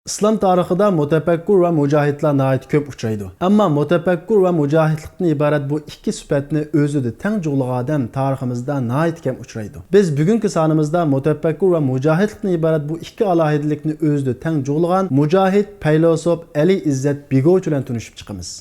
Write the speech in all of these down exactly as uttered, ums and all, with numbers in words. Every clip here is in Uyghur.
ئىسلام تارىخىدا مۇتەپەككۇر ۋە مۇجاھىدلار ناھايىتى كۆپ ئۇچرايدۇ. ئەمما مۇتەپەككۇر ۋە مۇجاھىدلىقتىن ئىبارەت بۇ ئىككى سۈپەتنى ئۆزىدە تەڭ جۇغلىغان ئادەم تارىخىمىزدا ناھايىتى كەم ئۇچرايدۇ. بىز بۈگۈنكى سانىمىزدا مۇتەپەككۇر ۋە مۇجاھىدلىقتىن ئىبارەت بۇ ئىككى ئالاھىدىلىكنى ئۆزىدە تەڭ جۇغلىغان مۇجاھىد، پەيلاسوپ ئەلى ئىززەت بېگوۋىچ بىلەن تونۇشۇپ چىقىمىز.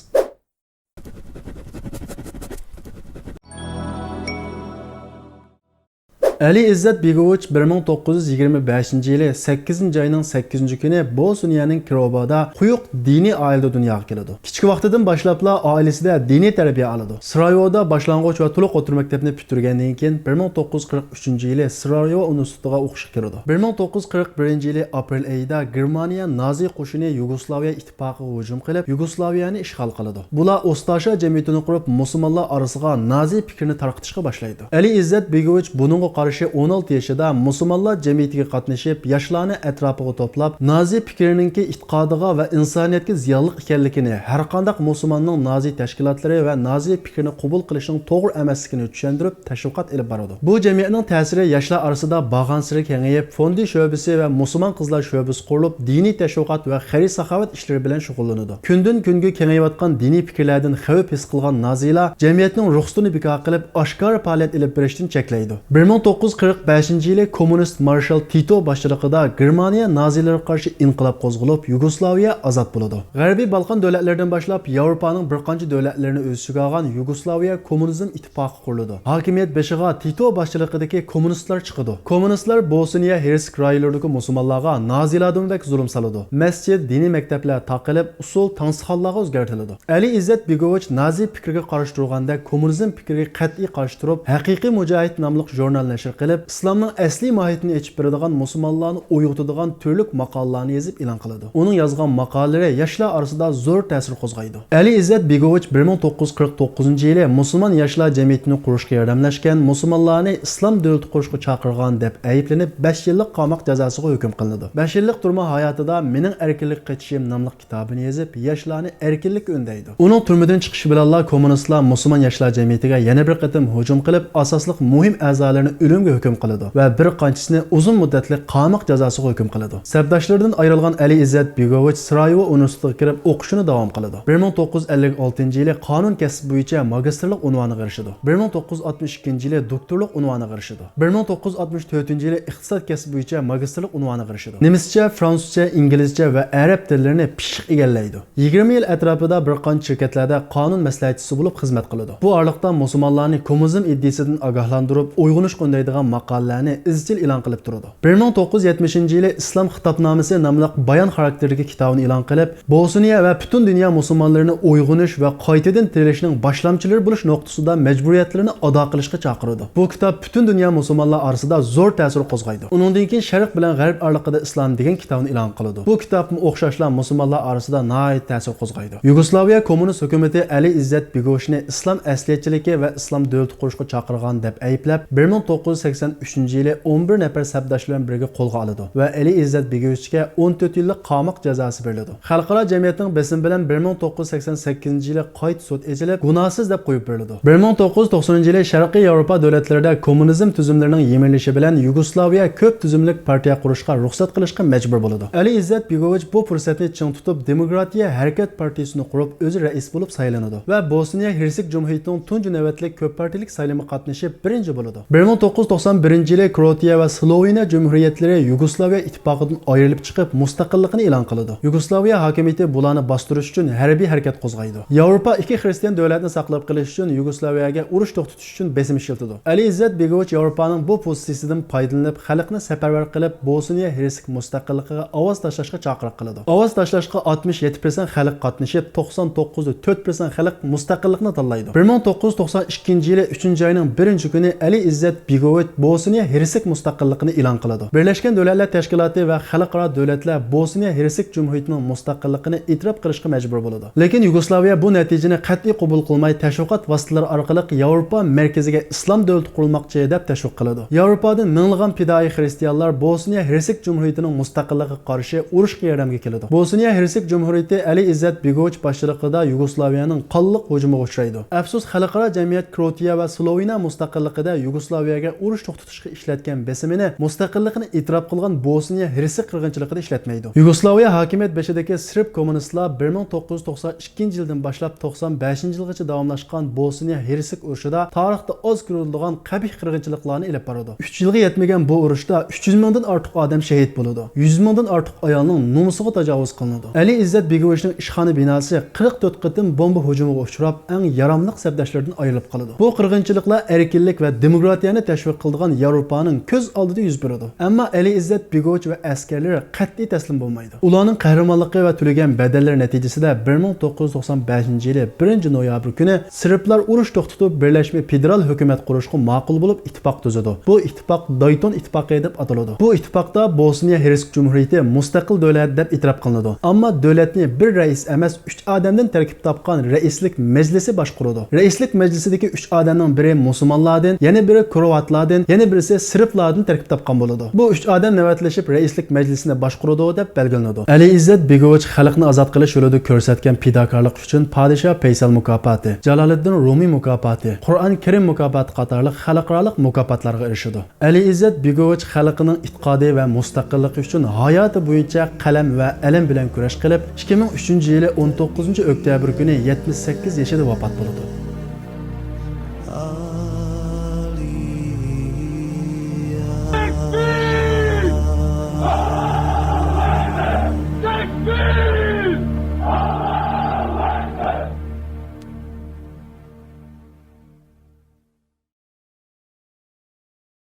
ئەلى ئىززەت بېگوۋىچ بىر مىڭ توققۇز يۈز يىگىرمە بەشىنچى يىلى سەككىزىنچى ئاينىڭ سەككىزىنچى كۈنى بوسنىيەنىڭ كروبادا قويۇق دىنىي ئائىلىدە دۇنياغا كېلىدۇ. كىچىك ۋاقتىدىن باشلاپلا ئائىلىسىدە دىنىي تەربىيە ئالىدۇ. سرايودا باشلانغۇچ ۋە تولۇق ئوتتۇرا مەكتەپنى پۈتتۈرگەندىن كېيىن، بىر مىڭ توققۇز يۈز قىرىق ئۈچىنچى يىلى سرايوۋا ئۇنىۋېرسىتېتىغا ئوقۇشقا كىرىدۇ. بىر مىڭ توققۇز يۈز قىرىق بىرىنچى يىلى ئاپرېل ئايىدا گېرمانىيە نازى قوشۇنى يۇگوسلاۋىيە ئىتتىپاقىغا ھۇجۇم قىلىپ، يۇگوسلاۋىيەنى ئىشغال قىلىدۇ. بۇلار ئۇستاشا جەمئىيىتىنى قۇرۇپ، مۇسۇلمانلار ئارىسىغا نازى پىكرىنى تارقىتىشقا باشلايدۇ. ئەلى ئىززەت بېگوۋىچ بۇنىڭغا قارشى ئون ئالتە يېشىدا مۇسۇلمانلار جەمئىيىتىگە قاتنىشىپ، ياشلارنى ئەتراپىغا توپلاپ، نازى پىكرىنىڭكى ئېتىقادىغا ۋە ئىنسانىيەتكە زىيانلىق ئىكەنلىكىنى، ھەرقانداق مۇسۇلماننىڭ نازى تەشكىلاتلىرى ۋە نازى پىكرىنى قوبۇل قىلىشنىڭ توغرا ئەمەسلىكىنى چۈشەندۈرۈپ، تەشۋىقات ئېلىپ بارىدۇ. بۇ جەمئىيەتنىڭ تەسىرى ياشلار ئارىسىدا بارغانسېرى كېڭىيىپ، فوندى شۆبىسى ۋە مۇسۇلمان قىزلار شۆبىسى قۇرۇلۇپ، دىنىي تەشۋىقات ۋە خەير-ساخاۋەت ئىشلىرى بىلەن شۇغۇللىنىدۇ. كۈندىن-كۈنگە كېڭىيىۋاتقان دىنىي پىكىرلەردىن خەۋپ ھېس قىلغان نازىلار جەمئىيەتنىڭ رۇخسىتىنى بىكار قىلىپ، ئاشكارا پائالىيەت ئېلىپ بېرىشتىن چەكلەيدۇ. بىر مىڭ توققۇز يۈز قىرىق بەشىنچى يىلى كوممۇنىست مارشال تىتو باشچىلىقىدا گېرمانىيە نازىلىرىغا قارشى ئىنقىلاب قوزغىلىپ، يۇگوسلاۋىيە ئازاد بولىدۇ. غەربىي بالقان دۆلەتلىرىدىن باشلاپ، ياۋروپانىڭ بىر قانچە دۆلەتلىرىنى ئۆز ئىچىگە ئالغان يۇگوسلاۋىيە كوممۇنىزم ئىتتىپاقى قۇرۇلىدۇ. ھاكىمىيەت بېشىغا تىتو باشچىلىقىدىكى كوممۇنىستلار چىقىدۇ. كوممۇنىستلار بوسنىيە ھېرسك رايونلىرىدىكى مۇسۇلمانلارغا نازىلاردىنمۇ بەك زۇلۇم سالىدۇ. مەسچىت، دىنىي مەكتەپلەر تاقىلىپ، ئۇسسۇل تاڭسىخانلارغا ئۆزگەرتىلىدۇ. ئەلى ئىززەت بېگوۋىچ نازى پىكرىگە قارشى تۇرغاندەك، كوممۇنىزم پىكرىگە قەتئىي قارشى تۇرۇپ، ھەقىقىي مۇجاھىد ناملىق ژۇرنال نەشر قىلىپ، ئىسلامنىڭ ئەسلىي ماھىيىتىنى ئېچىپ بېرىدىغان، مۇسۇلمانلارنى ئويغىتىدىغان تۈرلۈك ماقالىلەرنى يېزىپ ئېلان قىلىدۇ. ئۇنىڭ يازغان ماقالىلىرى ياشلار ئارىسىدا زور تەسىر قوزغايدۇ. ئەلى ئىززەت بېگوۋىچ بىر مىڭ توققۇز يۈز قىرىق توققۇزىنچى يىلى مۇسۇلمان ياشلار جەمئىيىتىنى قۇرۇشقا ياردەملەشكەن، مۇسۇلمانلارنى ئىسلام دۆلىتى قۇرۇشقا چاقىرغان دەپ ئەيىبلىنىپ، بەش يىللىق قاماق جازاسىغا ھۆكۈم قىلىنىدۇ. بەش يىللىق تۈرمە ھاياتىدا مېنىڭ ئەركىنلىككە قېتىشىم ناملىق كىتابىنى يېزىپ، ياشلارنى ئەركىنلىككە ئۈندەيدۇ. ئۇنىڭ تۈرمىدىن چىقىشى بىلەنلا كوممۇنىستلار مۇسۇلمان ياشلار جەمئىيىتىگە يەنە بىر قېتىم ھۇجۇم قىلىپ، ئاساسلىق مۇھىم ئەزالىرىنى ئۆلۈمگە ھۆكۈم قىلىدۇ ۋە بىر قانچىسىنى ئۇزۇن مۇددەتلىك قاماق جازاسىغا ھۆكۈم قىلىدۇ. سەپداشلىرىدىن ئايرىلغان ئەلى ئىززەت بېگوۋىچ سرايېۋو ئۇنىۋېرسىتېتىغا كىرىپ ئوقۇشىنى داۋام قىلىدۇ. بىر مىڭ توققۇز يۈز ئەللىك ئالتىنچى يىلى قانۇن كەسپى بويىچە ماگىستىرلىق ئۇنۋانىغا ئېرىشىدۇ. بىر مىڭ توققۇز يۈز ئاتمىش ئىككىنچى يىلى دوكتورلۇق ئۇنۋانىغا ئېرىشىدۇ. بىر مىڭ توققۇز يۈز ئاتمىش تۆتىنچى يىلى ئىقتىساد كەسپى بويىچە ماگىستىرلىق ئۇنۋانىغا ئېرىشىدۇ. نېمىسچە، فرانسۇزچە، ئىنگلىزچە ۋە ئەرەب تىللىرىنى پىششىق ئىگىلەيدۇ. يىگىرمە يىل ئەتراپىدا بىر قانچە شىركەتلەردە قانۇن مەسلىھەتچىسى بولۇپ خىزمەت قىلىدۇ. بۇ ئارىلىقتا مۇسۇلمانلارنى كوممۇنىزم ئىدىيىسىدىن ئاگاھلاندۇرۇپ، ئويغىنىشقا ئۈندەيدىغان ماقالىلەرنى ئىزچىل ئېلان قىلىپ تۇرىدۇ. بىر مىڭ توققۇز يۈز يەتمىشىنچى يىلى ئىسلام خىتابنامىسى ناملىق بايان خاراكتېرىدىكى كىتابىنى ئېلان قىلىپ، بوسنىيە ۋە پۈتۈن دۇنيا مۇسۇلمانلىرىنى ئويغىنىش ۋە قايتىدىن تىرىلىشنىڭ باشلامچىلىرى بولۇش نۇقتىسىدا مەجبۇرىيەتلىرىنى ئادا قىلىشقا چاقىرىدۇ. بۇ كىتاب پۈتۈن دۇنيا مۇسۇلمانلار ئارىسىدا زور تەسىر قوزغايدۇ. ئۇنىڭدىن كېيىن شەرق بىلەن غەرب ئارىلىقىدا ئىسلام دېگەن كىتابنى ئېلان قىلىدۇ. بۇ كىتابمۇ ئوخشاشلا مۇسۇلمانلار ئارىسىدا ناھايىتى تەسىر قوزغايدۇ. يۇگوسلاۋىيە كوممۇنىست ھۆكۈمىتى ئەلى ئىززەت بېگوۋىچنى ئىسلام ئەسلىيەتچىلىكى ۋە ئىسلام دۆلىتى قۇرۇشقا چاقىرغان دەپ ئەيىبلەپ، بىر مىڭ توققۇز يۈز سەكسەن ئۈچىنچى يىلى ئون بىر نەپەر سەپداش بىلەن بىرگە قولغا ئالىدۇ ۋە ئەلى ئىززەت بېگوۋىچكە ئون تۆت يىللىق قاماق جازاسى بېرىلىدۇ. خەلقئارا جەمئىيەتنىڭ بېسىمى بىلەن بىر مىڭ توققۇز يۈز سەكسەن سەككىزىنچى يىلى قايتا سوت ئېچىلىپ، گۇناھسىز دەپ قويۇپ بېرىلىدۇ. بىر مىڭ توققۇز يۈز توقسىنىنچى يىلى شەرقىي ياۋروپا دۆلەتلىرىدە كوممۇنىزم تۈزۈملىرىنىڭ يىمىرىلىشى بىلەن يۇگوسلاۋىيە كۆپ تۈزۈملۈك پارتىيە قۇرۇشقا رۇخسەت قىلىشقا مەجبۇر بولىدۇ. ئەلى ئىززەت بېگوۋىچ بۇ پۇرسەتنى چىڭ تۇتۇپ، دېموكراتىيە ھەرىكەت پارتىيىسىنى قۇرۇپ، ئۆزى رەئىس بولۇپ سايلىنىدۇ ۋە بوسنىيە ھېرسېك جۇمھۇرىيىتىنىڭ تۇنجى نۆۋەتلىك كۆپ پارتىيىلىك سايلىمىغا قاتنىشىپ، بىرىنچى بولىدۇ. بىر مىڭ توققۇز يۈز توقسان بىرىنچى يىلى كروئاتىيە ۋە سلوۋېنىيە جۇمھۇرىيەتلىرى يۇگوسلاۋىيە ئىتتىپاقىدىن ئايرىلىپ چىقىپ، مۇستەقىللىقىنى ئېلان قىلىدۇ. يۇگوسلاۋىيە ھاكىمىيىتى بۇلارنى باستۇرۇش ئۈچۈن ھەربىي ھەرىكەت قوزغايدۇ. ياۋروپا ئىككى خىرىستىيان دۆلەتنى ساقلاپ قېلىش ئۈچۈن يۇگوسلاۋىيەگە ئۇرۇش توختىتىش ئۈچۈن بېسىم ئىشلىتىدۇ. ئەلى ئىززەت بېگوۋىچ ياۋروپانىڭ بۇ پوزىتسىيىسىدىن پايدىلىنىپ، خەلقنى سەپەرۋەر قىلىپ، بوسنىيە ھېرسېك مۇستەقىللىقىغا ئاۋاز تاشلاشقا چاقىرىق قىلىدۇ. ئاۋاز تاشلاشقا ئاتمىش يەتتە پىرسەنت خەلق قاتنىشىپ، توقسان توققۇز پىرسەنت خەلق مۇستەقىللىقنى تاللايدۇ. بىر مىڭ توققۇز يۈز توقسان ئىككىنچى يىلى ئۈچىنچى ئاينىڭ بىرىنچى كۈنى ئەلى ئىززەت بېگوۋىچ بوسنىيە ھېرسېك مۇستەقىللىقىنى ئېلان قىلىدۇ. بىرلەشكەن دۆلەتلەر تەشكىلاتى ۋە خەلقئارا دۆلەتلەر بوسنىيە ھېرسېك جۇمھۇرىيىتىنىڭ مۇستەقىللىقىنى ئېتىراپ قىلىشقا مەجبۇر بولىدۇ. لېكىن يۇگوسلاۋىيە بۇ نەتىجىنى قەتئىي قوبۇل قىلماي، تەشۋىقات ۋاسىتىلىرى ئارقىلىق ياۋروپا مەركىزىگە ئىسلام دۆلىتى قۇرۇلماقچى دەپ تەشۋىق قىلىدۇ. ياۋروپادىن مىڭلىغان پىدائىي خىرىستىيانلار بوسنىيە ھېرسېك جۇمھۇرىيىتىنىڭ مۇستەقىللىقىغا قارشى ئۇرۇشقا ياردەمگە كېلىدۇ. بوسنىيە ھېرسېك جۇمھۇرىيىتى ئەلى ئىززەت بېگوۋىچ باشچىلىقىدا يۇگوسلاۋىيەنىڭ قانلىق ھۇجۇمىغا ئۇچرايدۇ. ئەپسۇس، خەلقئارا جەمئىيەت كروئاتىيە ۋە سلوۋېنىيە مۇستەقىللىقىدە يۇگوسلاۋىيەگە ئۇرۇش توختىتىشقا ئىشلەتكەن بېسىمىنى مۇستەقىللىقىنى ئېتىراپ قىلغان بوسنىيە ھېرسېك قىرغىنچىلىقىدا ئىشلەتمەيدۇ. يۇگوسلاۋىيە ھاكىمىيەت بېشىدىكى سېرب كوممۇنىستلار بىر مىڭ توققۇز يۈز توقسان ئىككىنچى يىلدىن باشلاپ توقسان بەشىنچى يىلغىچە داۋاملاشقان بوسنىيە ھېرسېك ئۇرۇشىدا تارىختا ئاز كۆرۈلىدىغان قەبىھ قىرغىنچىلىقلارنى ئېلىپ بارىدۇ. ئۈچ يىلغا يەتمىگەن بۇ ئۇرۇشتا ئۈچ يۈز مىڭدىن ئارتۇق ئادەم شېھىت بولىدۇ. يۈز مىڭدىن ئارتۇق ئايالنىڭ نومۇسىغا تاجاۋۇز قىلىنىدۇ. ئەلى ئىززەت بېگوۋىچنىڭ ئىشخانا بىناسى قىرىق تۆت قېتىم بومبا ھۇجۇمىغا ئۇچراپ، ئەڭ ياراملىق سەپداشلىرىدىن ئايرىلىپ قالىدۇ. بۇ قىرغىنچىلىقلار ئەركىنلىك ۋە دېموكراتىيەنى تەشۋىق قىلىدىغان ياۋروپانىڭ كۆز ئالدىدا يۈز بېرىدۇ. ئەمما ئەلى ئىززەت بېگوۋىچ ۋە ئەسكەرلىرى قەتئىي تەسلىم بولمايدۇ. ئۇلارنىڭ قەھرىمانلىقى ۋە تۆلىگەن بەدەللىرى نەتىجىسىدە بىر مىڭ توققۇز يۈز توقسان بەشىنچى يىلى بىرىنچى نويابىر كۈنى سېربلار ئۇرۇش توختىتىپ، بىرلەشمە فېدېرال ھۆكۈمەت قۇرۇشقا ماقۇل بولۇپ، ئىتتىپاق تۈزىدۇ. بۇ ئىتتىپاق دايتون ئىتتىپاقى دەپ ئاتىلىدۇ. بۇ ئىتتىپاقتا بوسنىيە ھېرسېك جۇمھۇرىيىتى مۇستەقىل دۆلەت دەپ ئېتىراپ قىلىنىدۇ. ئەمما دۆلەتنى بىر رەئىس ئەمەس، ئۈچ ئادەمدىن تەركىب تاپقان رەئىسلىك مەجلىسى باشقۇرىدۇ. رەئىسلىك مەجلىسىدىكى ئۈچ ئادەمنىڭ بىرى مۇسۇلمانلاردىن، يەنە بىرى كروئاتلاردىن، يەنە بىرسى سېربلاردىن تەركىب تاپقان بولىدۇ. بۇ ئۈچ ئادەم نۆۋەتلىشىپ رەئىسلىك مەجلىسىنى باشقۇرىدۇ دەپ بەلگىلىنىدۇ. ئەلى ئىززەت بېگوۋىچ خەلقنى ئازاد قىلىش يولىدا كۆرسەتكەن پىداكارلىقى ئۈچۈن پادىشاھ پەيسەل مۇكاپاتى، جالالىددىن رۇمىي مۇكاپاتى، قۇرئان كەرىم مۇكاپاتى قاتارلىق خەلقئارالىق مۇكاپاتلارغا ئېرىشىدۇ. ئەلى ئىززەت بېگوۋىچ خەلقىنىڭ ئېتىقادى ۋە مۇستەقىللىقى ئۈچۈن ھاياتى بويىچە قەلەم ۋە ئەلەم بىلەن كۈرەش قىلىپ، ئىككى مىڭ ئۈچىنچى يىلى ئون توققۇزىنچى ئۆكتەبىر كۈنى يەتمىش سەككىز يېشىدا ۋاپات بولىدۇ.